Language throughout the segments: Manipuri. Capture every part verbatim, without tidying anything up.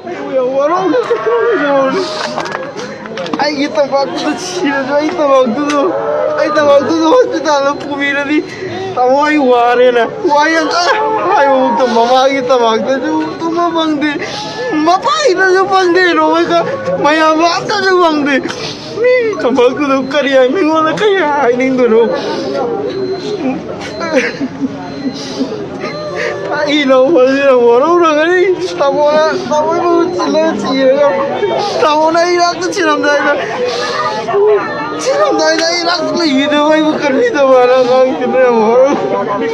ꯑꯩꯕꯨ ꯌꯥꯝ ꯋꯥꯔꯧꯅ ꯆꯠꯈ꯭ꯔꯕꯅꯤ꯫ ꯑꯩꯒꯤ ꯇꯝꯄꯥꯛꯇꯨꯗ ꯁꯤꯔꯁꯨ ꯑꯩ ꯇꯝꯄꯥꯛꯇꯨꯗ, ꯑꯩ ꯇꯝꯄꯥꯛꯇꯨꯗ ꯍꯣꯁꯄꯤꯇꯥꯜꯗ ꯄꯨꯕꯤꯔꯗꯤ ꯇꯥꯃꯣ ꯑꯩ ꯋꯥꯔꯦꯅ ꯋꯥ ꯌꯥꯝ ꯀꯟꯅ ꯍꯥꯏꯕꯐꯥꯎꯗ ꯃꯃꯥꯒꯤ ꯇꯝꯄꯥꯛꯇꯁꯨ ꯇꯨꯝꯕ ꯐꯪꯗꯦ, ꯃꯄꯥꯒꯤꯗꯁꯨ ꯐꯪꯗꯦ꯫ ꯅꯣꯡꯃꯩꯒ ꯃꯌꯥꯝ ꯑꯝꯇꯁꯨ ꯐꯪꯗꯦ꯫ ꯃꯤ ꯇꯝꯄꯥꯛꯇꯨꯗ ꯀꯔꯤ ꯍꯥꯏ, ꯃꯤꯉꯣꯟꯗ ꯀꯔꯤ ꯍꯥꯏꯅꯤꯡꯗꯣꯏꯅꯣ? ꯑꯩ ꯂꯧꯕꯁꯤꯅ ꯋꯥꯔꯧꯔꯒꯅꯤ꯫ ꯇꯥꯃꯣꯅ, ꯇꯥꯃꯣꯒꯤ ꯃꯍꯨꯠ ꯁꯤꯜꯂꯒ ꯁꯤꯔꯒ, ꯇꯥꯃꯣꯅ ꯑꯩ ꯉꯥꯛꯇ ꯁꯤꯔꯝꯗꯥꯏꯗ, ꯁꯤꯔꯝꯗꯥꯏꯗ ꯑꯩ ꯉꯥꯛꯇ ꯂꯩꯈꯤꯗꯕ ꯑꯩꯕꯨ ꯀꯟꯕꯤꯗꯕꯅ ꯑꯉꯥꯡꯁꯤꯅ ꯌꯥꯝ ꯋꯥꯔꯧꯔꯒꯅꯤ꯫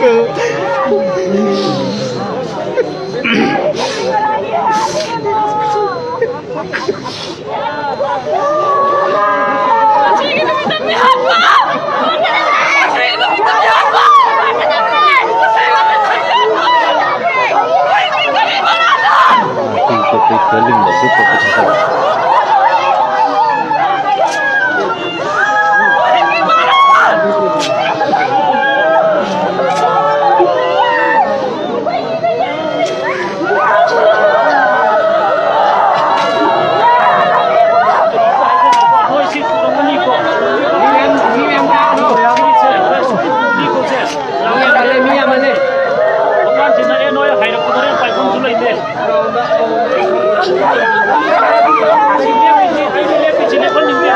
ꯅꯣꯏ ꯁꯤ ꯄꯨꯔꯝꯒꯅꯤꯀꯣ꯫ ꯃꯤ ꯃꯌꯥꯝ, ꯃꯤ ꯃꯌꯥꯝ ꯂꯥꯛꯑꯅꯤ꯫ ꯃꯤ ꯌꯥꯝꯃꯜꯂꯦ, ꯃꯤ ꯌꯥꯝꯃꯜꯂꯦ꯫ ꯃꯄꯥꯟꯁꯤꯅ, ꯑꯦ, ꯅꯣꯏ ꯍꯥꯏꯔꯛꯄꯗꯣ ꯍꯣꯔꯦꯟ ꯄꯥꯏꯐꯝꯁꯨ ꯂꯩꯇꯦ꯫ ꯁꯤ ꯂꯦꯞꯄꯤꯁꯤ, ꯑꯩꯗꯤ ꯂꯦꯞꯄꯤꯁꯤ ꯂꯦꯞꯍꯟꯅꯤꯡꯗꯦ꯫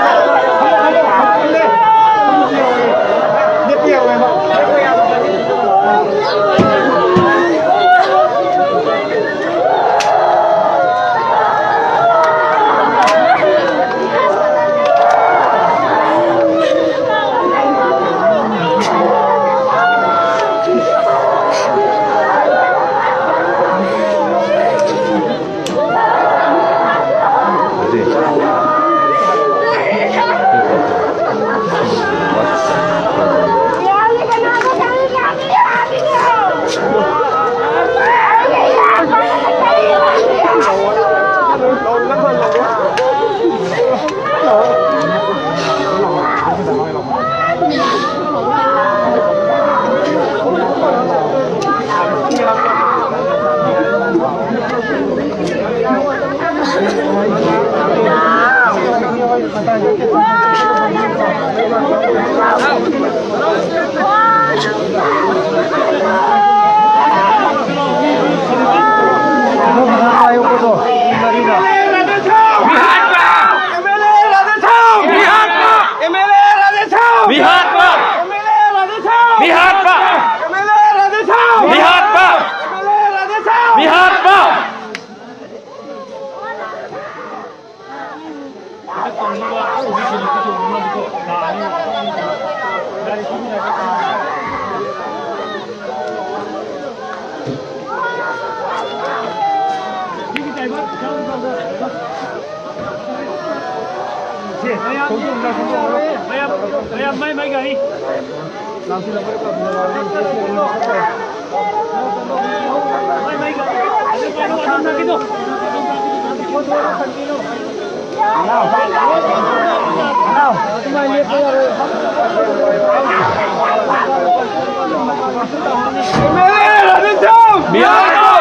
ꯃꯌꯥꯝ, ꯃꯌꯥꯝ, ꯃꯌꯥꯝ ꯃꯥꯏ ꯃꯥꯏ ꯒꯥꯔꯤ꯫ ꯃꯥꯏ ꯃꯥꯏ ꯒꯥꯔꯤ꯫ ꯑꯗꯨꯝ ꯄꯥꯏꯔꯣ, ꯑꯗꯨꯝ ꯅꯪꯒꯤꯗꯣ꯫ ꯕꯤꯍꯥꯔ ꯀꯥꯎ!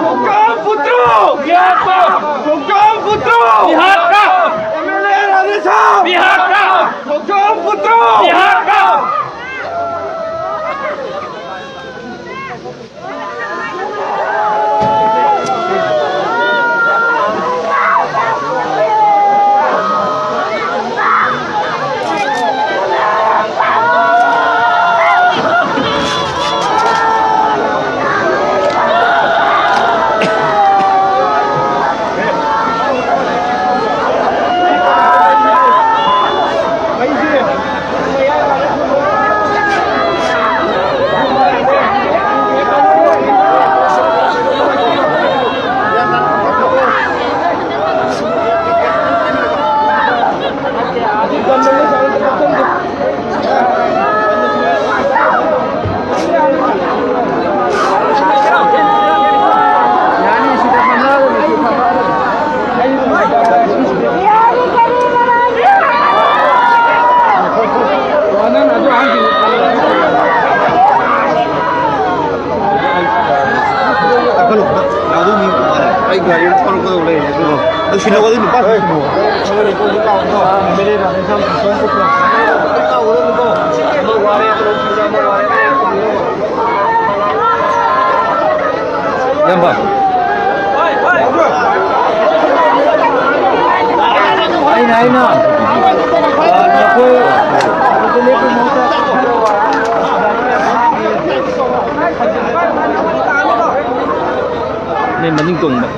ꯈꯣꯡꯖꯣꯝ ꯄꯨꯠꯇ꯭ꯔꯣ! ꯕꯤꯍꯥꯔ ꯀꯥꯎ! ꯈꯣꯡꯖꯣꯝ ꯄꯨꯠꯇ꯭ꯔꯣ! ꯕꯤꯍꯥꯔ ꯀꯥꯎ! M L A Radheshyam! Bihar ꯀꯥꯎ! ꯈꯣꯡꯖꯣꯝ ꯄꯨꯠꯇ꯭ꯔꯣ! ꯕꯤꯍꯥꯔ ꯀꯥꯎ! ꯑꯩ ꯒꯥꯔꯤ ꯑꯃ ꯊꯧꯔꯛꯀꯗꯧꯕ ꯂꯩꯌꯦ, ꯑꯗꯨ ꯑꯗꯨ ꯁꯤꯟꯅꯧ, ꯑꯗꯨ ꯅꯨꯄꯥ ꯁꯤꯟꯅꯧ꯫ ꯏꯌꯥꯝꯕ꯫ ꯑꯩꯅ, ꯑꯩꯅ, ꯑ, ꯅꯈꯣꯏ ꯅꯣꯏ ꯃꯅꯤꯡ ꯇꯣꯡꯕ꯫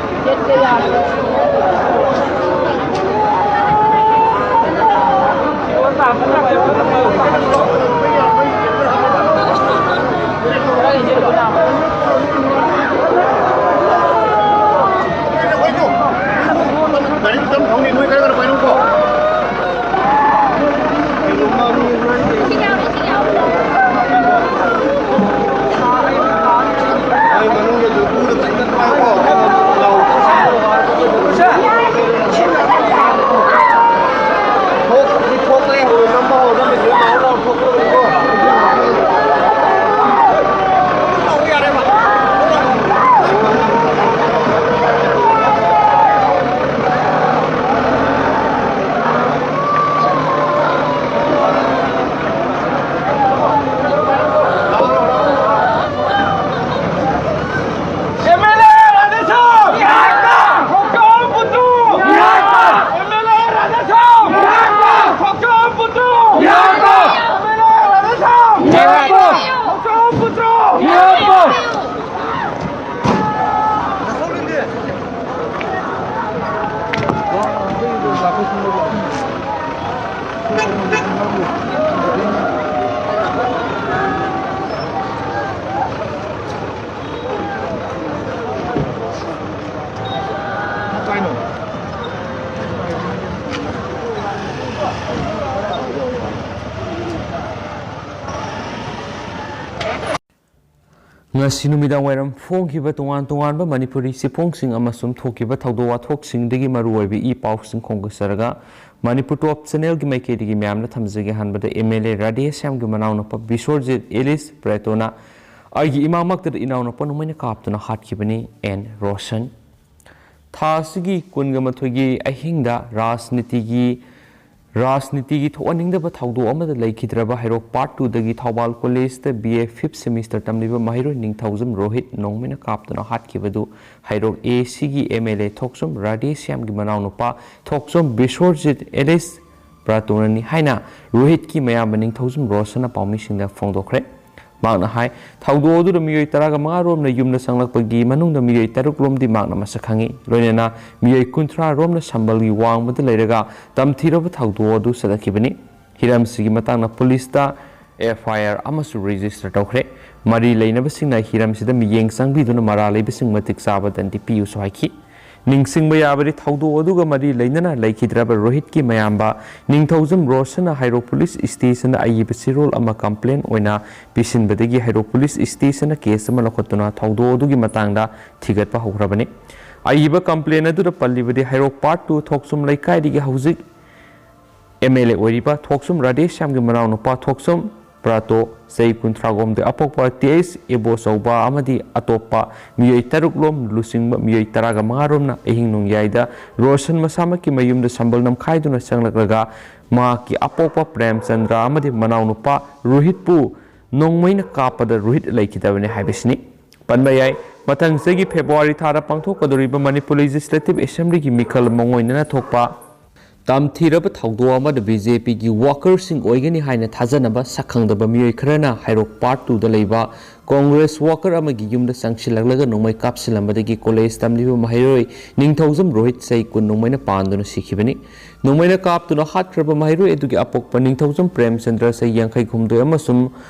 ꯉꯁꯤ ꯅꯨꯃꯤꯗꯥꯡ ꯋꯥꯏꯔꯝ ꯐꯣꯡꯈꯤꯕ ꯇꯣꯉꯥꯟ ꯇꯣꯉꯥꯟꯕ ꯃꯅꯤꯄꯨꯔꯤ ꯆꯦꯐꯣꯡꯁꯤꯡ ꯑꯃꯁꯨꯡ ꯊꯣꯛꯈꯤꯕ ꯊꯧꯗꯣꯛ ꯋꯥꯊꯣꯛꯁꯤꯡꯗꯒꯤ ꯃꯔꯨꯑꯣꯏꯕ ꯏ ꯄꯥꯎꯁꯤꯡ ꯈꯣꯝꯒꯠꯆꯔꯒ, ꯃꯅꯤꯄꯨꯔ ꯇꯣꯞ ꯆꯦꯅꯦꯜꯒꯤ ꯃꯥꯏꯀꯩꯗꯒꯤ ꯃꯌꯥꯝꯗ ꯊꯝꯖꯒꯦ꯫ ꯑꯍꯥꯟꯕꯗ, ꯑꯦꯝ ꯑꯦꯜ ꯑꯦ ꯔꯥꯙꯦꯁ꯭ꯌꯥꯝꯒꯤ ꯃꯅꯥꯎꯅꯨꯄꯥ ꯕꯤꯁ꯭ꯋꯔꯖꯤꯠ ꯑꯦꯂꯤꯁ ꯕ꯭ꯔꯦꯇꯣꯅ ꯑꯩꯒꯤ ꯏꯃꯥꯃꯛꯇꯗ ꯏꯅꯥꯎꯅꯨꯄꯥ ꯅꯣꯡꯃꯩꯅ ꯀꯥꯞꯇꯨꯅ ꯍꯥꯠꯈꯤꯕꯅꯤ, ꯑꯦꯟ ꯔꯣꯁꯟ꯫ ꯊꯥ ꯑꯁꯤꯒꯤ ꯀꯨꯟꯒ ꯃꯥꯊꯣꯏꯒꯤ ꯑꯍꯤꯡꯗ ꯔꯥꯖꯅꯤꯇꯤꯒꯤ, ꯔꯥꯖꯅꯤꯇꯤꯒꯤ ꯊꯣꯛꯍꯟꯅꯤꯡꯗꯕ ꯊꯧꯗꯣꯛ ꯑꯃꯗ ꯂꯩꯈꯤꯗ꯭ꯔꯕ ꯍꯩꯔꯣꯛ ꯄꯥꯔꯠ ꯇꯨꯗꯒꯤ ꯊꯧꯕꯥꯜ ꯀꯣꯂꯦꯖꯇ ꯕꯤ ꯑꯦ ꯐꯤꯐ ꯁꯦꯃꯤꯁꯇꯔ ꯇꯝꯂꯤꯕ ꯃꯍꯩꯔꯣꯏ ꯅꯤꯡꯊꯧꯖꯝ ꯔꯣꯍꯤꯠ ꯅꯣꯡꯃꯩꯅ ꯀꯥꯞꯇꯨꯅ ꯍꯥꯠꯈꯤꯕꯗꯨ ꯍꯩꯔꯣꯛ ꯑꯦ ꯁꯤꯒꯤ ꯑꯦꯝ ꯑꯦꯜ ꯑꯦ ꯊꯣꯛꯆꯣꯝ ꯔꯥꯙꯦꯁ꯭ꯌꯥꯝꯒꯤ ꯃꯅꯥꯎꯅꯨꯄꯥ ꯊꯣꯛꯆꯣꯝ ꯕꯤꯁ꯭ꯋꯔꯖꯤꯠ ꯑꯦꯂꯤꯁ ꯕ꯭ꯔꯥꯇꯣꯅꯅꯤ ꯍꯥꯏꯅ ꯔꯣꯍꯤꯠꯀꯤ ꯃꯌꯥꯝꯕ ꯅꯤꯡꯊꯧꯖꯝ ꯔꯣꯁꯟꯅ ꯄꯥꯎꯃꯤꯁꯤꯡꯗ ꯐꯣꯡꯗꯣꯛꯈ꯭ꯔꯦ꯫ ꯃꯍꯥꯛꯅ ꯍꯥꯏ, ꯊꯧꯗꯣꯛ ꯑꯗꯨꯗ ꯃꯤꯑꯣꯏ ꯇꯔꯥꯒ ꯃꯉꯥ ꯔꯣꯝꯅ ꯌꯨꯝꯗ ꯆꯪꯂꯛꯄꯒꯤ ꯃꯅꯨꯡꯗ ꯃꯤꯑꯣꯏ ꯇꯔꯨꯛ ꯂꯣꯝꯗꯤ ꯃꯍꯥꯛꯅ ꯃꯁꯛ ꯈꯪꯏ, ꯂꯣꯏꯅꯅ ꯃꯤꯑꯣꯏ ꯀꯨꯟꯊ꯭ꯔꯥ ꯔꯣꯝꯅ ꯁꯝꯕꯜꯒꯤ ꯋꯥꯡꯃꯗ ꯂꯩꯔꯒ ꯇꯝꯊꯤꯔꯕ ꯊꯧꯗꯣꯛ ꯑꯗꯨ ꯆꯠꯊꯈꯤꯕꯅꯤ꯫ ꯍꯤꯔꯝꯁꯤꯒꯤ ꯃꯇꯥꯡꯗ ꯄꯨꯂꯤꯁꯇ ꯑꯦꯐ ꯑꯥꯏ ꯑꯥꯔ ꯑꯃꯁꯨ ꯔꯦꯖꯤꯁꯇꯔ ꯇꯧꯈ꯭ꯔꯦ꯫ ꯃꯔꯤ ꯂꯩꯅꯕꯁꯤꯡꯅ ꯍꯤꯔꯝꯁꯤꯗ ꯃꯤꯠꯌꯦꯡ ꯆꯪꯕꯤꯗꯨꯅ ꯃꯔꯥꯜ ꯂꯩꯕꯁꯤꯡ ꯃꯇꯤꯛ ꯆꯥꯕ ꯗꯟꯗꯤ ꯄꯤꯌꯨꯁꯨ ꯍꯥꯏꯈꯤ꯫ ꯅꯤꯡꯁꯤꯡꯕ ꯌꯥꯕꯗꯤ, ꯊꯧꯗꯣꯛ ꯑꯗꯨꯒ ꯃꯔꯤ ꯂꯩꯅꯅ ꯂꯩꯈꯤꯗ꯭ꯔꯕ ꯔꯣꯍꯤꯠꯀꯤ ꯃꯌꯥꯝꯕ ꯅꯤꯡꯊꯧꯖꯝ ꯔꯣꯁꯟꯅ ꯍꯩꯔꯣꯛ ꯄꯨꯂꯤꯁ ꯁ꯭ꯇꯦꯁꯟꯗ ꯑꯏꯕ ꯆꯦꯔꯣꯜ ꯑꯃ ꯀꯝꯄ꯭ꯂꯦꯟ ꯑꯣꯏꯅ ꯄꯤꯁꯤꯟꯕꯗꯒꯤ ꯍꯩꯔꯣꯛ ꯄꯨꯂꯤꯁ ꯁ꯭ꯇꯦꯁꯟꯅ ꯀꯦꯁ ꯑꯃ ꯂꯧꯈꯠꯇꯨꯅ ꯊꯧꯗꯣꯛ ꯑꯗꯨꯒꯤ ꯃꯇꯥꯡꯗ ꯊꯤꯒꯠꯄ ꯍꯧꯈ꯭ꯔꯕꯅꯤ꯫ ꯑꯏꯕ ꯀꯝꯄ꯭ꯂꯦꯟ ꯑꯗꯨꯗ ꯄꯜꯂꯤꯕꯗꯤ, ꯍꯩꯔꯣꯛ ꯄꯥꯔꯠ ꯇꯨ ꯊꯣꯛꯆꯨꯝ ꯂꯩꯀꯥꯏꯗꯒꯤ ꯍꯧꯖꯤꯛ ꯑꯦꯝ ꯑꯦꯜ ꯑꯦ ꯑꯣꯏꯔꯤꯕ ꯊꯣꯛꯆꯨꯝ ꯔꯥꯙꯦꯁ꯭ꯌꯥꯝꯒꯤ ꯃꯅꯥꯎꯅꯨꯄꯥ ꯊꯣꯛꯆꯨꯝ ꯕ꯭ꯔꯥꯇꯣ, ꯆꯍꯤ ꯀꯨꯟꯊ꯭ꯔꯥꯍꯨꯝꯗꯣꯏ, ꯑꯄꯣꯛꯄ ꯇꯤ ꯑꯩꯆ ꯏꯕꯣꯆꯧꯕ ꯑꯃꯗꯤ ꯑꯇꯣꯞꯄ ꯃꯤꯑꯣꯏ ꯇꯔꯨꯛ ꯂꯣꯝ ꯂꯨꯆꯤꯡꯕ ꯃꯤꯑꯣꯏ ꯇꯔꯥꯒ ꯃꯉꯥ ꯔꯣꯝꯅ ꯑꯍꯤꯡ ꯅꯣꯡꯌꯥꯏꯗ ꯔꯣꯁꯟ ꯃꯁꯥꯃꯛꯀꯤ ꯃꯌꯨꯝꯗ ꯁꯝꯕꯜ ꯅꯝꯈꯥꯏꯗꯨꯅ ꯆꯪꯂꯛꯂꯒ ꯃꯍꯥꯛꯀꯤ ꯑꯄꯣꯛꯄ ꯄ꯭ꯔꯦꯝꯆꯟꯗ꯭ꯔ ꯑꯃꯗꯤ ꯃꯅꯥꯎꯅꯨꯄꯥ ꯔꯣꯍꯤꯠꯄꯨ ꯅꯣꯡꯃꯩꯅ ꯀꯥꯞꯄꯗ ꯔꯣꯍꯤꯠ ꯂꯩꯈꯤꯗꯕꯅꯤ ꯍꯥꯏꯕꯁꯤꯅꯤ꯫ ꯄꯟꯕ ꯌꯥꯏ, ꯃꯊꯪ ꯆꯍꯤꯒꯤ ꯐꯦꯕ꯭ꯔꯨꯋꯥꯔꯤ ꯊꯥꯗ ꯄꯥꯡꯊꯣꯛꯀꯗꯧꯔꯤꯕ ꯃꯅꯤꯄꯨꯔ ꯂꯦꯖꯤꯁꯂꯦꯇꯤꯚ ꯑꯦꯁꯦꯝꯕ꯭ꯂꯤꯒꯤ ꯃꯤꯈꯜ ꯃꯉꯣꯏꯅꯅ ꯊꯣꯛꯄ ꯇꯝꯊꯤꯔꯕ ꯊꯧꯗꯣꯛ ꯑꯃꯗ ꯕꯤ ꯖꯦ ꯄꯤꯒꯤ ꯋꯥꯀꯔꯁꯤꯡ ꯑꯣꯏꯒꯅꯤ ꯍꯥꯏꯅ ꯊꯥꯖꯅꯕ ꯁꯛꯈꯪꯗꯕ ꯃꯤꯑꯣꯏ ꯈꯔꯅ ꯍꯩꯔꯣꯛ ꯄꯥꯔꯠ ꯇꯨꯗ ꯂꯩꯕ ꯀꯣꯡꯒ꯭ꯔꯦꯁ ꯋꯥꯀꯔ ꯑꯃꯒꯤ ꯌꯨꯝꯗ ꯆꯪꯁꯤꯜꯂꯛꯂꯒ ꯅꯣꯡꯃꯩ ꯀꯥꯞꯁꯤꯜꯂꯝꯕꯗꯒꯤ ꯀꯣꯂꯦꯖ ꯇꯝꯂꯤꯕ ꯃꯍꯩꯔꯣꯏ ꯅꯤꯡꯊꯧꯖꯝ ꯔꯣꯍꯤꯠ, ꯆꯍꯤ ꯀꯨꯟ, ꯅꯣꯡꯃꯩꯅ ꯄꯥꯟꯗꯨꯅ ꯁꯤꯈꯤꯕꯅꯤ꯫ ꯅꯣꯡꯃꯩꯅ ꯀꯥꯞꯇꯨꯅ ꯍꯥꯠꯈ꯭ꯔꯕ ꯃꯍꯩꯔꯣꯏ ꯑꯗꯨꯒꯤ ꯑꯄꯣꯛꯄ ꯅꯤꯡꯊꯧꯖꯝ ꯄ꯭ꯔꯦꯝꯆꯟꯗ꯭ꯔ, ꯆꯍꯤ ꯌꯥꯡꯈꯩ ꯍꯨꯝꯗꯣꯏ, ꯑꯃꯁꯨꯡ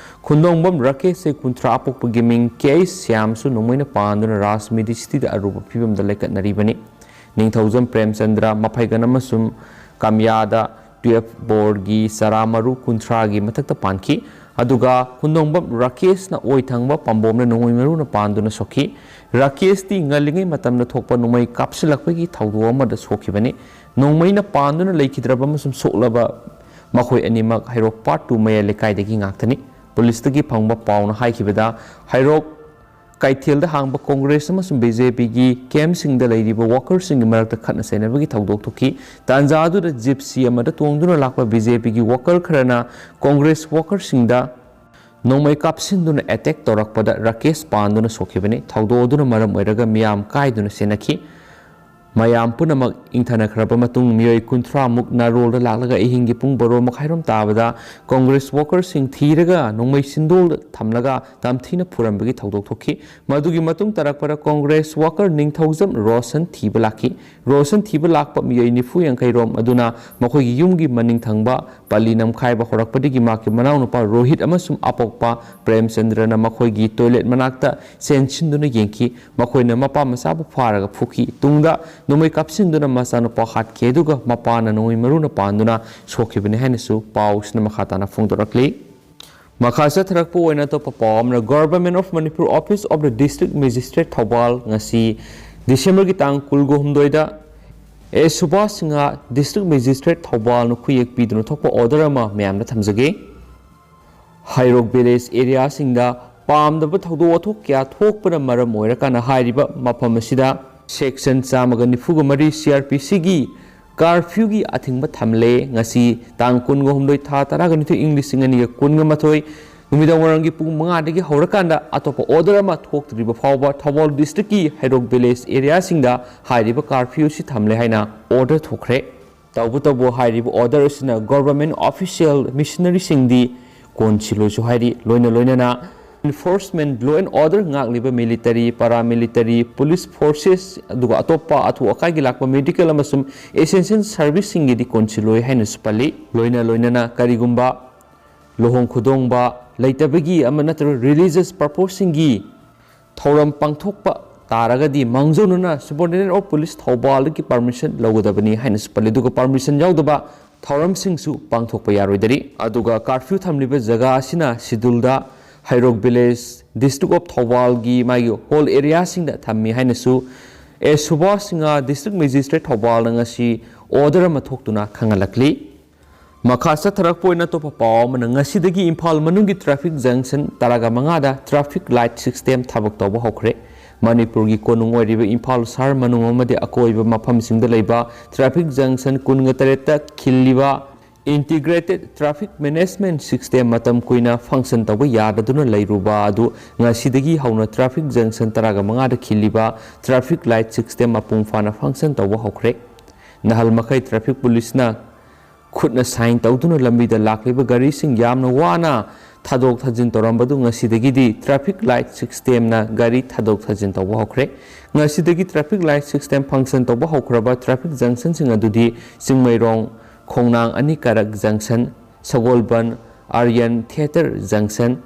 ꯈꯨꯟꯗꯣꯡꯕꯝ ꯔꯥꯀꯦꯁ, ꯆꯍꯤ ꯀꯨꯟꯊ꯭ꯔꯥ, ꯑꯄꯣꯛꯄꯒꯤ ꯃꯤꯡ ꯀꯦ ꯑꯩꯆ ꯁ꯭ꯌꯥꯝꯁꯨ ꯅꯣꯡꯃꯩꯅ ꯄꯥꯟꯗꯨꯅ ꯔꯥꯖ ꯃꯦꯗꯤꯁꯤꯇꯤꯗ ꯑꯔꯨꯕ ꯐꯤꯕꯝꯗ ꯂꯩꯈꯠꯅꯔꯤꯕꯅꯤ꯫ ꯅꯤꯡꯊꯧꯖꯝ ꯄ꯭ꯔꯦꯝꯆꯟꯗ꯭ꯔ ꯃꯐꯩꯒꯟ ꯑꯃꯁꯨꯡ ꯀꯥꯃꯤꯌꯥꯗ ꯇꯨꯌꯦꯜꯐ ꯕꯣꯔꯒꯤ ꯆꯔꯥ ꯃꯔꯨ ꯀꯨꯟꯊ꯭ꯔꯥꯒꯤ ꯃꯊꯛꯇ ꯄꯥꯟꯈꯤ꯫ ꯑꯗꯨꯒ ꯍꯨꯟꯗꯣꯡꯕꯝ ꯔꯥꯀꯦꯁꯅ ꯑꯣꯏ ꯊꯪꯕ ꯄꯥꯝꯕꯣꯝꯗ ꯅꯣꯡꯃꯩ ꯃꯔꯨꯅ ꯄꯥꯟꯗꯨꯅ ꯁꯣꯛꯈꯤ꯫ ꯔꯥꯀꯦꯁꯇꯤ ꯉꯜꯂꯤꯉꯩ ꯃꯇꯝꯗ ꯊꯣꯛꯄ ꯅꯣꯡꯃꯩ ꯀꯥꯞꯁꯤꯜꯂꯛꯄꯒꯤ ꯊꯧꯗꯣꯛ ꯑꯃꯗ ꯁꯣꯛꯈꯤꯕꯅꯤ꯫ ꯅꯣꯡꯃꯩꯅ ꯄꯥꯟꯗꯨꯅ ꯂꯩꯈꯤꯗ꯭ꯔꯕ ꯑꯃꯁꯨꯡ ꯁꯣꯛꯂꯕ ꯃꯈꯣꯏ ꯑꯅꯤꯃꯛ ꯍꯩꯔꯣꯛ ꯄꯥꯔꯠ ꯇꯨ ꯃꯌꯥꯏ ꯂꯩꯀꯥꯏꯗꯒꯤ ꯉꯥꯛꯇꯅꯤ꯫ ꯄꯨꯂꯤꯁꯇꯒꯤ ꯐꯪꯕ ꯄꯥꯎꯅ ꯍꯥꯏꯈꯤꯕꯗ, ꯍꯩꯔꯣꯛ ꯀꯩꯊꯦꯜꯗ ꯍꯥꯡꯕ ꯀꯣꯡꯒ꯭ꯔꯦꯁ ꯑꯃꯁꯨꯡ ꯕꯤ ꯖꯦ ꯄꯤꯒꯤ ꯀꯦꯝꯞꯁꯤꯡꯗ ꯂꯩꯔꯤꯕ ꯋꯥꯀꯔꯁꯤꯡꯒꯤ ꯃꯔꯛꯇ ꯈꯠꯅ ꯆꯩꯅꯕꯒꯤ ꯊꯧꯗꯣꯛ ꯊꯣꯛꯈꯤ꯫ ꯇꯥꯟꯖꯥ ꯑꯗꯨꯗ ꯖꯤꯞꯁꯤ ꯑꯃꯗ ꯇꯣꯡꯗꯨꯅ ꯂꯥꯛꯄ ꯕꯤ ꯖꯦ ꯄꯤꯒꯤ ꯋꯥꯀꯔ ꯈꯔꯅ ꯀꯣꯡꯒ꯭ꯔꯦꯁ ꯋꯥꯀꯔꯁꯤꯡꯗ ꯅꯣꯡꯃꯩ ꯀꯥꯞꯁꯤꯟꯗꯨꯅ ꯑꯦꯇꯦꯛ ꯇꯧꯔꯛꯄꯗ ꯔꯥꯀꯦꯁ ꯄꯥꯟꯗꯨꯅ ꯁꯣꯛꯈꯤꯕꯅꯤ꯫ ꯊꯧꯗꯣꯛ ꯑꯗꯨꯅ ꯃꯔꯝ ꯑꯣꯏꯔꯒ ꯃꯤꯌꯥꯝ ꯀꯥꯏꯗꯨꯅ ꯆꯦꯟꯅꯈꯤ꯫ ꯃꯌꯥꯝ ꯄꯨꯝꯅꯃꯛ ꯏꯪꯊꯅꯈ꯭ꯔꯕ ꯃꯇꯨꯡ, ꯃꯤꯑꯣꯏ ꯀꯨꯟꯊ꯭ꯔꯥ ꯃꯨꯛ ꯅꯥꯔꯣꯜꯗ ꯂꯥꯛꯂꯒ ꯑꯍꯤꯡꯒꯤ ꯄꯨꯡ ꯕꯥꯔꯣ ꯃꯈꯥꯏꯔꯣꯝ ꯇꯥꯕꯗ ꯀꯣꯡꯒ꯭ꯔꯦꯁ ꯋꯥꯀꯔꯁꯤꯡ ꯊꯤꯔꯒ ꯅꯣꯡꯃꯩ ꯁꯤꯟꯗꯣꯜꯗ ꯊꯝꯂꯒ ꯇꯝꯊꯤꯅ ꯐꯨꯔꯝꯕꯒꯤ ꯊꯧꯗꯣꯛ ꯊꯣꯛꯈꯤ꯫ ꯃꯗꯨꯒꯤ ꯃꯇꯨꯡ ꯇꯥꯔꯛꯄꯗ ꯀꯣꯡꯒ꯭ꯔꯦꯁ ꯋꯥꯀꯔ ꯅꯤꯡꯊꯧꯖꯝ ꯔꯣꯁꯟ ꯊꯤꯕ ꯂꯥꯛꯈꯤ꯫ ꯔꯣꯁꯟ ꯊꯤꯕ ꯂꯥꯛꯄ ꯃꯤꯑꯣꯏ ꯅꯤꯐꯨ ꯌꯥꯡꯈꯩ ꯔꯣꯝ ꯑꯗꯨꯅ ꯃꯈꯣꯏꯒꯤ ꯌꯨꯝꯒꯤ ꯃꯅꯤꯡ ꯊꯪꯕ ꯄꯜꯂꯤ ꯅꯝꯈꯥꯏꯕ ꯍꯧꯔꯛꯄꯗꯒꯤ ꯃꯍꯥꯛꯀꯤ ꯃꯅꯥꯎꯅꯨꯄꯥ ꯔꯣꯍꯤꯠ ꯑꯃꯁꯨꯡ ꯑꯄꯣꯛꯄ ꯄ꯭ꯔꯦꯝꯆꯟꯗ꯭ꯔꯅ ꯃꯈꯣꯏꯒꯤ ꯇꯣꯏꯂꯦꯠ ꯃꯅꯥꯛꯇ ꯆꯦꯟꯁꯤꯟꯗꯨꯅ ꯌꯦꯡꯈꯤ꯫ ꯃꯈꯣꯏꯅ ꯃꯄꯥ ꯃꯆꯥꯕꯨ ꯐꯥꯔꯒ ꯐꯨꯈꯤ꯫ ꯇꯨꯡꯗ ꯅꯣꯡꯃꯩ ꯀꯥꯞꯁꯤꯟꯗꯨꯅ ꯃꯆꯥꯅꯨꯄꯥ ꯍꯥꯠꯈꯤ, ꯑꯗꯨꯒ ꯃꯄꯥꯅ ꯅꯣꯡꯃꯩ ꯃꯔꯨꯅ ꯄꯥꯟꯗꯨꯅ ꯁꯣꯛꯈꯤꯕꯅꯤ ꯍꯥꯏꯅꯁꯨ ꯄꯥꯎꯁꯤꯅ ꯃꯈꯥ ꯇꯥꯅ ꯐꯣꯡꯗꯣꯔꯛꯂꯤ꯫ ꯃꯈꯥ ꯆꯠꯊꯔꯛꯄ ꯑꯣꯏꯅ ꯑꯇꯣꯞꯄ ꯄꯥꯎ ꯑꯃꯅ, Government of Manipur Office of the District Magistrate Thoubal ꯉꯁꯤ ꯗꯤꯁꯦꯝꯕꯔꯒꯤ ꯇꯥꯡ ꯀꯨꯟꯒ ꯍꯨꯝꯗꯣꯏꯗ ꯑꯦ ꯁꯨꯕꯥꯁ ꯁꯤꯡꯍ, District Magistrate ꯊꯧꯕꯥꯜꯅ ꯈꯨꯌꯦꯛ ꯄꯤꯗꯨꯅ ꯊꯣꯛꯄ order ꯑꯃ ꯃꯌꯥꯝꯗ ꯊꯝꯖꯒꯦ꯫ ꯍꯩꯔꯣꯛ village areaꯁꯤꯡꯗ ꯄꯥꯝꯗꯕ ꯊꯧꯗꯣꯛ ꯋꯥꯊꯣꯛ ꯀꯌꯥ ꯊꯣꯛꯄꯅ ꯃꯔꯝ ꯑꯣꯏꯔꯀꯥꯟꯗ ꯍꯥꯏꯔꯤꯕ ꯃꯐꯝ ꯑꯁꯤꯗ section ꯆꯥꯝꯃꯒ ꯅꯤꯐꯨꯒ ꯃꯔꯤ C R P Cꯒꯤ curfewꯒꯤ ꯑꯊꯤꯡꯕ ꯊꯝꯂꯦ꯫ ꯉꯁꯤ ꯇꯥꯡ ꯀꯨꯟꯒ ꯍꯨꯝꯗꯣꯏ, ꯊꯥ ꯇꯔꯥꯒ ꯅꯤꯊꯣꯏ, ꯏꯪ ꯂꯤꯁꯤꯡ ꯑꯅꯤꯒ ꯀꯨꯟꯒ ꯃꯥꯊꯣꯏ, ꯅꯨꯃꯤꯗꯥꯡ ꯋꯥꯏꯔꯝꯒꯤ ꯄꯨꯡ ꯃꯉꯥꯗꯒꯤ ꯍꯧꯔꯀꯥꯟꯗ ꯑꯇꯣꯞꯄ order ꯑꯃ ꯊꯣꯛꯇ꯭ꯔꯤꯕ ꯐꯥꯎꯕ ꯊꯧꯕꯥꯜ districtꯀꯤ ꯍꯩꯔꯣꯛ village areaꯁꯤꯡꯗ ꯍꯥꯏꯔꯤꯕ curfewꯁꯤ ꯊꯝꯂꯦ ꯍꯥꯏꯅ order ꯊꯣꯛꯈ꯭ꯔꯦ꯫ ꯇꯧꯕꯇꯕꯨ ꯍꯥꯏꯔꯤꯕ order ꯑꯁꯤꯅ government official missionaryꯁꯤꯡꯗꯤ ꯀꯣꯟꯁꯤꯜꯂꯣꯏꯁꯨ ꯍꯥꯏꯔꯤ꯫ ꯂꯣꯏꯅ ꯂꯣꯏꯅꯅ enforcement, law and order ꯉꯥꯛꯂꯤꯕ military, paramilitary, police forces, ꯑꯗꯨꯒ ꯑꯇꯣꯞꯄ ꯑꯊꯨ ꯑꯀꯥꯏꯒꯤ ꯂꯥꯛꯄ medical ꯑꯃꯁꯨꯡ essential serviceꯁꯤꯡꯒꯤꯗꯤ ꯀꯣꯟꯁꯤꯜꯂꯣꯏ ꯍꯥꯏꯅꯁꯨ ꯄꯜꯂꯤ꯫ ꯂꯣꯏꯅ ꯂꯣꯏꯅꯅ ꯀꯔꯤꯒꯨꯝꯕ ꯂꯨꯍꯣꯡ ꯈꯨꯗꯣꯡꯕ ꯂꯩꯇꯕꯒꯤ ꯑꯃ ꯅꯠꯇ꯭ꯔꯒ religious purposeꯁꯤꯡꯒꯤ ꯊꯧꯔꯝ ꯄꯥꯡꯊꯣꯛꯄ ꯇꯥꯔꯒꯗꯤ ꯃꯥꯡꯖꯧꯅꯅ Superintendent of Police ꯊꯧꯕꯥꯜꯗꯒꯤ permission ꯂꯧꯒꯗꯕꯅꯤ ꯍꯥꯏꯅꯁꯨ ꯄꯜꯂꯤ꯫ ꯑꯗꯨꯒ permission ꯌꯥꯎꯗꯕ ꯊꯧꯔꯝꯁꯤꯡꯁꯨ ꯄꯥꯡꯊꯣꯛꯄ ꯌꯥꯔꯣꯏꯗꯔꯤ꯫ ꯑꯗꯨꯒ ꯀꯥꯔꯐ꯭ꯌꯨ ꯊꯝꯂꯤꯕ ꯖꯒꯥ ꯑꯁꯤꯅ ꯁꯤꯗꯨꯜꯗ ꯍꯩꯔꯣꯛ ꯚꯤꯂꯦꯖ, ꯗꯤꯁꯇ꯭ꯔꯤꯛ ꯑꯣꯐ ꯊꯧꯕꯥꯜꯒꯤ ꯃꯥꯒꯤ ꯍꯣꯜ ꯑꯦꯔꯤꯌꯥꯁꯤꯡꯗ ꯊꯝꯃꯤ ꯍꯥꯏꯅꯁꯨ ꯑꯦ ꯁꯨꯕꯥꯁ ꯁꯤꯡꯍ, ꯗꯤꯁꯇ꯭ꯔꯤꯛ ꯃꯦꯖꯤꯁꯇ꯭ꯔꯦꯠ ꯊꯧꯕꯥꯜꯅ ꯉꯁꯤ ꯑꯣꯔꯗꯔ ꯑꯃ ꯊꯣꯛꯇꯨꯅ ꯈꯪꯍꯜꯂꯛꯂꯤ꯫ ꯃꯈꯥ ꯆꯠꯊꯔꯛꯄ ꯑꯣꯏꯅ ꯑꯇꯣꯞꯄ ꯄꯥꯎ ꯑꯃꯅ, ꯉꯁꯤꯗꯒꯤ ꯏꯝꯐꯥꯜ ꯃꯅꯨꯡꯒꯤ ꯇ꯭ꯔꯥꯐꯤꯛ ꯖꯪꯁꯟ ꯇꯔꯥꯒ ꯃꯉꯥꯗ ꯇ꯭ꯔꯥꯐꯤꯛ ꯂꯥꯏꯠ ꯁꯤꯁꯇꯦꯝ ꯊꯕꯛ ꯇꯧꯕ ꯍꯧꯈ꯭ꯔꯦ꯫ ꯃꯅꯤꯄꯨꯔꯒꯤ ꯀꯣꯅꯨꯡ ꯑꯣꯏꯔꯤꯕ ꯏꯝꯐꯥꯜ ꯁꯍꯔ ꯃꯅꯨꯡ ꯑꯃꯗꯤ ꯑꯀꯣꯏꯕ ꯃꯐꯝꯁꯤꯡꯗ ꯂꯩꯕ ꯇ꯭ꯔꯥꯐꯤꯛ ꯖꯪꯁꯟ ꯀꯨꯟꯒ ꯇꯔꯦꯠꯇ ꯈꯤꯜꯂꯤꯕ Integrated Traffic Management System ꯃꯇꯝ ꯀꯨꯏꯅ ꯐꯪꯁꯟ ꯇꯧꯕ ꯌꯥꯗꯗꯨꯅ ꯂꯩꯔꯨꯕ ꯑꯗꯨ ꯉꯁꯤꯗꯒꯤ ꯍꯧꯅ ꯇ꯭ꯔꯥꯐꯤꯛ ꯖꯪꯁꯟ ꯇꯔꯥꯒ ꯃꯉꯥꯗ ꯈꯤꯜꯂꯤꯕ ꯇ꯭ꯔꯥꯐꯤꯛ ꯂꯥꯏꯠ ꯁꯤꯁꯇꯦꯝ ꯃꯄꯨꯡ ꯐꯥꯅ ꯐꯪꯁꯟ ꯇꯧꯕ ꯍꯧꯈ꯭ꯔꯦ꯫ ꯅꯍꯥꯜ ꯃꯈꯩ ꯇ꯭ꯔꯥꯐꯤꯛ ꯄꯨꯂꯤꯁꯅ ꯈꯨꯠꯅ ꯁꯥꯏꯟ ꯇꯧꯗꯨꯅ ꯂꯝꯕꯤꯗ ꯂꯥꯛꯂꯤꯕ ꯒꯥꯔꯤꯁꯤꯡ ꯌꯥꯝꯅ ꯋꯥꯅ ꯊꯥꯗꯣꯛ ꯊꯥꯖꯤꯟ ꯇꯧꯔꯝꯕꯗꯨ ꯉꯁꯤꯗꯒꯤꯗꯤ ꯇ꯭ꯔꯥꯐꯤꯛ ꯂꯥꯏꯠ ꯁꯤꯁꯇꯦꯝꯅ ꯒꯥꯔꯤ ꯊꯥꯗꯣꯛ ꯊꯥꯖꯤꯟ ꯇꯧꯕ ꯍꯧꯈ꯭ꯔꯦ꯫ ꯉꯁꯤꯗꯒꯤ ꯇ꯭ꯔꯥꯐꯤꯛ ꯂꯥꯏꯠ ꯁꯤꯁꯇꯦꯝ ꯐꯪꯁꯟ ꯇꯧꯕ ꯍꯧꯈ꯭ꯔꯕ ꯇ꯭ꯔꯥꯐꯤꯛ ꯖꯪꯁꯟꯁꯤꯡ ꯑꯗꯨꯗꯤ ꯆꯤꯡꯃꯩꯔꯣꯡ, ꯈꯣꯡꯅꯥꯡ ꯑꯅꯤ ꯀꯥꯔꯛ ꯖꯪꯁꯟ, ꯁꯒꯣꯜꯕꯟ, Aryan theatre ꯖꯪꯁꯟ,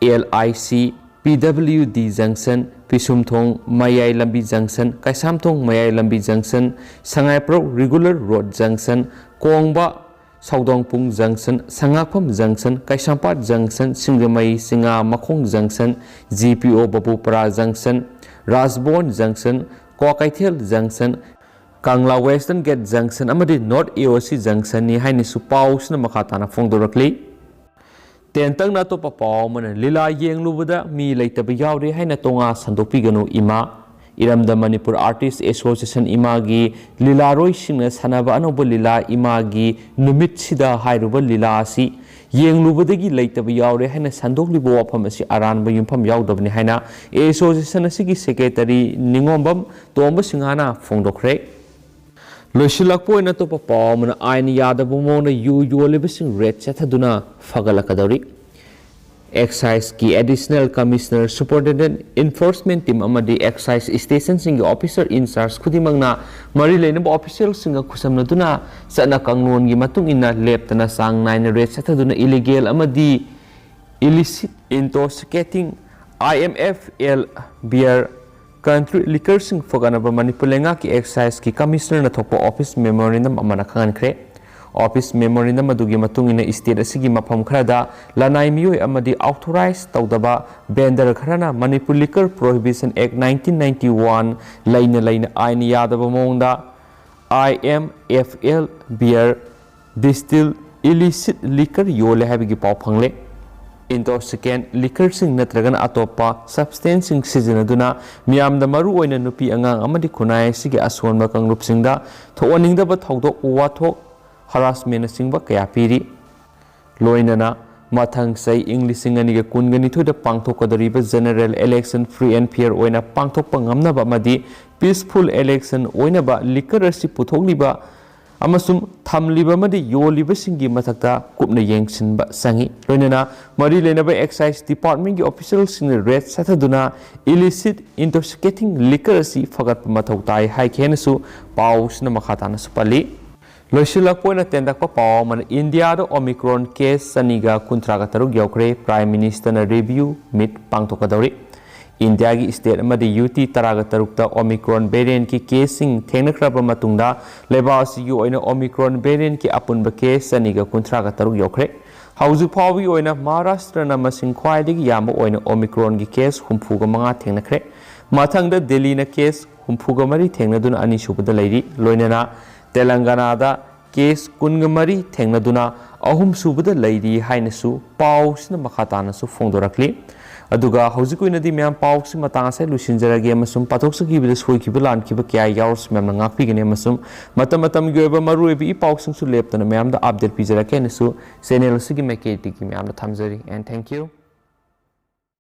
L I C, P W ꯗꯤ ꯖꯪꯁꯟ, ꯄꯤꯁꯨꯝꯊꯣꯡ ꯃꯌꯥꯏ ꯂꯝꯕꯤ ꯖꯪꯁꯟ, ꯀꯩꯁꯥꯝꯊꯣꯡ ꯃꯌꯥꯏ ꯂꯝꯕꯤ ꯖꯪꯁꯟ, ꯁꯉꯥꯏꯄ꯭ꯔꯧ ꯔꯤꯒꯨꯂꯔ ꯔꯣꯗ ꯖꯪꯁꯟ, ꯀꯣꯡꯕ ꯁꯧꯗꯣꯡꯄꯨꯡ ꯖꯪꯁꯟ, ꯁꯉꯥꯛꯐꯝ ꯖꯪꯁꯟ, ꯀꯩꯁꯥꯝꯄꯥꯠ ꯖꯪꯁꯟ, ꯁꯤꯡꯖꯃꯩ ꯆꯤꯉꯥ ꯃꯈꯣꯡ ꯖꯪꯁꯟ, ꯖꯤ ꯄꯤ ꯑꯣ ꯕꯕꯨꯄꯔꯥ ꯖꯪꯁꯟ, ꯔꯥꯖꯕꯣꯟ ꯖꯪꯁꯟ, ꯀ꯭ꯋꯥꯀꯩꯊꯦꯜ ꯖꯪꯁꯟ, ꯀꯪꯂꯥ ꯋꯦꯁꯇꯔꯟ ꯒꯦꯠ ꯖꯪꯁꯟ ꯑꯃꯗꯤ ꯅꯣꯔꯠ ꯑꯦ ꯑꯣ ꯁꯤ ꯖꯪꯁꯟꯅꯤ ꯍꯥꯏꯅꯁꯨ ꯄꯥꯎꯁꯤꯅ ꯃꯈꯥ ꯇꯥꯅ ꯐꯣꯡꯗꯣꯔꯛꯂꯤ꯫ ꯇꯦꯟꯇꯛꯅ ꯑꯇꯣꯞꯄ ꯄꯥꯎ ꯑꯃꯅ, ꯂꯤꯂꯥ ꯌꯦꯡꯂꯨꯕꯗ ꯃꯤ ꯂꯩꯇꯕ ꯌꯥꯎꯔꯦ ꯍꯥꯏꯅ ꯇꯣꯉꯥ ꯁꯟꯗꯣꯛꯄꯤꯒꯅꯨ ꯏꯃꯥ꯫ ꯏꯔꯝꯗꯝ ꯃꯅꯤꯄꯨꯔ ꯑꯥꯔꯇꯤꯁ ꯑꯦꯁꯣꯁꯤꯌꯦꯁꯟ ꯏꯃꯥꯒꯤ ꯂꯤꯂꯥꯔꯣꯏꯁꯤꯡꯅ ꯁꯥꯟꯅꯕ ꯑꯅꯧꯕ ꯂꯤꯂꯥ ꯏꯃꯥꯒꯤ ꯅꯨꯃꯤꯠꯁꯤꯗ ꯍꯥꯏꯔꯨꯕ ꯂꯤꯂꯥ ꯑꯁꯤ ꯌꯦꯡꯂꯨꯕꯗꯒꯤ ꯂꯩꯇꯕ ꯌꯥꯎꯔꯦ ꯍꯥꯏꯅ ꯁꯟꯗꯣꯛꯂꯤꯕ ꯋꯥꯐꯝ ꯑꯁꯤ ꯑꯔꯥꯟꯕ ꯌꯨꯝꯐꯝ ꯌꯥꯎꯗꯕꯅꯤ ꯍꯥꯏꯅ ꯑꯦꯁꯣꯁꯤꯌꯦꯁꯟ ꯑꯁꯤꯒꯤ ꯁꯦꯀ꯭ꯔꯦꯇꯔꯤ ꯅꯤꯉꯣꯝꯕꯝ ꯇꯣꯝꯕ ꯁꯤꯡꯍꯅ ꯐꯣꯡꯗꯣꯛꯈ꯭ꯔꯦ꯫ ꯂꯣꯏꯁꯤꯜꯂꯛꯄ ꯑꯣꯏꯅ ꯑꯇꯣꯞꯄ ꯄꯥꯎ ꯑꯃꯅ, ꯑꯥꯏꯟ ꯌꯥꯗꯕ ꯃꯑꯣꯡꯗ ꯌꯨ ꯌꯣꯜꯂꯤꯕꯁꯤꯡ ꯔꯦꯗ ꯆꯠꯊꯗꯨꯅ ꯐꯒꯠꯂꯛꯀꯗꯧꯔꯤ꯫ ꯑꯦꯛꯁꯥꯏꯖꯀꯤ additional commissioner, superintendent, enforcement team ꯑꯃꯗꯤ ꯑꯦꯛꯁꯥꯏꯖ ꯁ꯭ꯇꯦꯁꯟꯁꯤꯡꯒꯤ ꯑꯣꯐꯤꯁꯔ ꯏꯟꯆꯥꯔꯖ ꯈꯨꯗꯤꯡꯃꯛꯅ ꯃꯔꯤ ꯂꯩꯅꯕ ꯑꯣꯐꯤꯁꯤꯌꯦꯜꯁꯤꯡꯒ ꯈꯨꯠꯁꯝꯅꯗꯨꯅ ꯆꯠꯅ ꯀꯥꯡꯂꯣꯟꯒꯤ ꯃꯇꯨꯡ ꯏꯟꯅ ꯂꯦꯞꯇꯅ ꯆꯥꯡ ꯅꯥꯏꯅ ꯔꯦꯗ ꯆꯠꯊꯗꯨꯅ ꯏꯂꯤꯒꯦꯜ ꯑꯃꯗꯤ illicit intoxicating, I M F L, beer, country ꯂꯤꯀꯔꯁꯤꯡ ꯐꯒꯠꯅꯕ ꯃꯅꯤꯄꯨꯔ ꯂꯩꯉꯥꯛꯀꯤ ꯑꯦꯛꯁꯥꯏꯖꯀꯤ ꯀꯃꯤꯁꯅꯔꯅ ꯊꯣꯛꯄ ꯑꯣꯐꯤꯁ ꯃꯦꯃꯣꯔꯦꯟꯗꯝ ꯑꯃꯅ ꯈꯪꯍꯟꯈ꯭ꯔꯦ꯫ ꯑꯣꯐꯤꯁ ꯃꯦꯃꯣꯔꯦꯟꯗꯝ ꯑꯗꯨꯒꯤ ꯃꯇꯨꯡ ꯏꯟꯅ, ꯁ꯭ꯇꯦꯠ ꯑꯁꯤꯒꯤ ꯃꯐꯝ ꯈꯔꯗ ꯂꯅꯥꯏ ꯃꯤꯑꯣꯏ ꯑꯃꯗꯤ ꯑꯣꯊꯣꯔꯥꯏꯖ ꯇꯧꯗꯕ ꯚꯦꯟꯗꯔ ꯈꯔꯅ Manipur Liquor Prohibition Act nineteen ninety-one ꯂꯩꯅ ꯂꯩꯅ ꯑꯥꯏꯟ ꯌꯥꯗꯕ ꯃꯑꯣꯡꯗ I M F L beer, distilled, illicit liquor ꯌꯣꯜꯂꯦ ꯍꯥꯏꯕꯒꯤ ꯄꯥꯎ ꯐꯪꯂꯦ꯫ Intoxicant liquorꯁꯤꯡ ꯅꯠꯇ꯭ꯔꯒꯅ ꯑꯇꯣꯞꯄ substanceꯁꯤꯡ ꯁꯤꯖꯤꯟꯅꯗꯨꯅ ꯃꯤꯌꯥꯝꯗ, ꯃꯔꯨꯑꯣꯏꯅ ꯅꯨꯄꯤ ꯑꯉꯥꯡ ꯑꯃꯗꯤ ꯈꯨꯟꯅꯥꯏ ꯑꯁꯤꯒꯤ ꯑꯁꯣꯟꯕ ꯀꯥꯡꯂꯨꯞꯁꯤꯡꯗ ꯊꯣꯛꯍꯟꯅꯤꯡꯗꯕ ꯊꯧꯗꯣꯛ ꯋꯥꯊꯣꯛ, harassmentꯅꯆꯤꯡꯕ ꯀꯌꯥ ꯄꯤꯔꯤ꯫ ꯂꯣꯏꯅꯅ ꯃꯊꯪ ꯆꯍꯤ ꯏꯪ ꯂꯤꯁꯤꯡ ꯑꯅꯤꯒ ꯀꯨꯟꯒ ꯅꯤꯊꯣꯏꯗ ꯄꯥꯡꯊꯣꯛꯀꯗꯧꯔꯤꯕ general election free and fair ꯑꯣꯏꯅ ꯄꯥꯡꯊꯣꯛꯄ ꯉꯝꯅꯕ ꯑꯃꯗꯤ peaceful election ꯑꯣꯏꯅꯕ liquor ꯑꯁꯤ ꯄꯨꯊꯣꯛꯂꯤꯕ ꯑꯃꯁꯨꯡ ꯊꯝꯂꯤꯕ ꯑꯃꯗꯤ ꯌꯣꯜꯂꯤꯕꯁꯤꯡꯒꯤ ꯃꯊꯛꯇ ꯀꯨꯞꯅ ꯌꯦꯡꯁꯤꯟꯕ ꯆꯪꯏ꯫ ꯂꯣꯏꯅꯅ ꯃꯔꯤ ꯂꯩꯅꯕ excise departmentꯀꯤ officialꯁꯤꯡꯅ raid ꯆꯠꯊꯗꯨꯅ illicit intoxicating liquor ꯑꯁꯤ ꯐꯒꯠꯄ ꯃꯊꯧ ꯇꯥꯏ ꯍꯥꯏꯈꯤ ꯍꯥꯏꯅꯁꯨ ꯄꯥꯎꯁꯤꯅ ꯃꯈꯥ ꯇꯥꯅꯁꯨ ꯄꯜꯂꯤ꯫ ꯂꯣꯏꯁꯤꯜꯂꯛꯄ ꯑꯣꯏꯅ ꯇꯦꯟꯇꯛꯄ ꯄꯥꯎ ꯑꯃꯅ, ꯏꯟꯗꯤꯌꯥꯗ Omicron case ꯆꯅꯤꯒ ꯀꯨꯟꯊ꯭ꯔꯥꯒ ꯇꯔꯨꯛ ꯌꯧꯈ꯭ꯔꯦ, Prime Ministerꯅ review meet ꯄꯥꯡꯊꯣꯛꯀꯗꯧꯔꯤ꯫ ꯏꯟꯗꯤꯌꯥꯒꯤ state ꯑꯃꯗꯤ UT ꯇꯔꯥꯒ ꯇꯔꯨꯛꯇ Omicron variantꯀꯤ caseꯁꯤꯡ ꯊꯦꯡꯅꯈ꯭ꯔꯕ ꯃꯇꯨꯡꯗ, ꯂꯩꯕꯥꯛ ꯑꯁꯤꯒꯤ ꯑꯣꯏꯅ Omicron variantꯀꯤ ꯑꯄꯨꯟꯕ case ꯆꯅꯤꯒ ꯀꯨꯟꯊ꯭ꯔꯥꯒ ꯇꯔꯨꯛ ꯌꯧꯈ꯭ꯔꯦ꯫ ꯍꯧꯖꯤꯛ ꯐꯥꯎꯕꯒꯤ ꯑꯣꯏꯅ ꯃꯍꯥꯔꯥꯁꯇ꯭ꯔꯅ ꯃꯁꯤꯡ ꯈ꯭ꯋꯥꯏꯗꯒꯤ ꯌꯥꯝꯕ ꯑꯣꯏꯅ Omicronꯒꯤ case ꯍꯨꯝꯐꯨꯒ ꯃꯉꯥ ꯊꯦꯡꯅꯈ꯭ꯔꯦ꯫ ꯃꯊꯪꯗ ꯗꯦꯜꯂꯤꯅ case ꯍꯨꯝꯐꯨꯒ ꯃꯔꯤ ꯊꯦꯡꯅꯗꯨꯅ ꯑꯅꯤꯁꯨꯕꯗ ꯂꯩꯔꯤ꯫ ꯂꯣꯏꯅꯅ ꯇꯦꯂꯪꯒꯅꯥꯗ case ꯀꯨꯟꯒ ꯃꯔꯤ ꯊꯦꯡꯅꯗꯨꯅ ꯑꯍꯨꯝꯁꯨꯕꯗ ꯂꯩꯔꯤ ꯍꯥꯏꯅꯁꯨ ꯄꯥꯎꯁꯤꯅ ꯃꯈꯥ ꯇꯥꯅꯁꯨ ꯐꯣꯡꯗꯣꯔꯛꯂꯤ꯫ ꯑꯗꯨꯒ ꯍꯧꯖꯤꯛ ꯑꯣꯏꯅꯗꯤ ꯃꯌꯥꯝ, ꯄꯥꯎꯁꯤ ꯃꯇꯥꯡ ꯑꯁꯤꯗ ꯂꯣꯏꯁꯤꯟꯖꯔꯒꯦ ꯑꯃꯁꯨꯡ ꯄꯥꯊꯣꯛꯆꯈꯤꯕꯗ ꯁꯣꯏꯈꯤꯕ ꯂꯥꯟꯈꯤꯕ ꯀꯌꯥ ꯌꯥꯎꯔꯁꯨ ꯃꯌꯥꯝꯅ ꯉꯥꯛꯄꯤꯒꯅꯤ ꯑꯃꯁꯨꯡ ꯃꯇꯝ ꯃꯇꯝꯒꯤ ꯑꯣꯏꯕ ꯃꯔꯨꯑꯣꯏꯕ ꯏ ꯄꯥꯎꯁꯤꯡꯁꯨ ꯂꯦꯞꯇꯅ ꯃꯌꯥꯝꯗ update ꯄꯤꯖꯔꯛꯀꯦ ꯍꯥꯏꯅꯁꯨ channel ꯑꯁꯤꯒꯤ ꯃꯥꯏꯀꯩꯗꯒꯤ ꯃꯌꯥꯝꯗ ꯊꯝꯖꯔꯤ꯫ And thank you.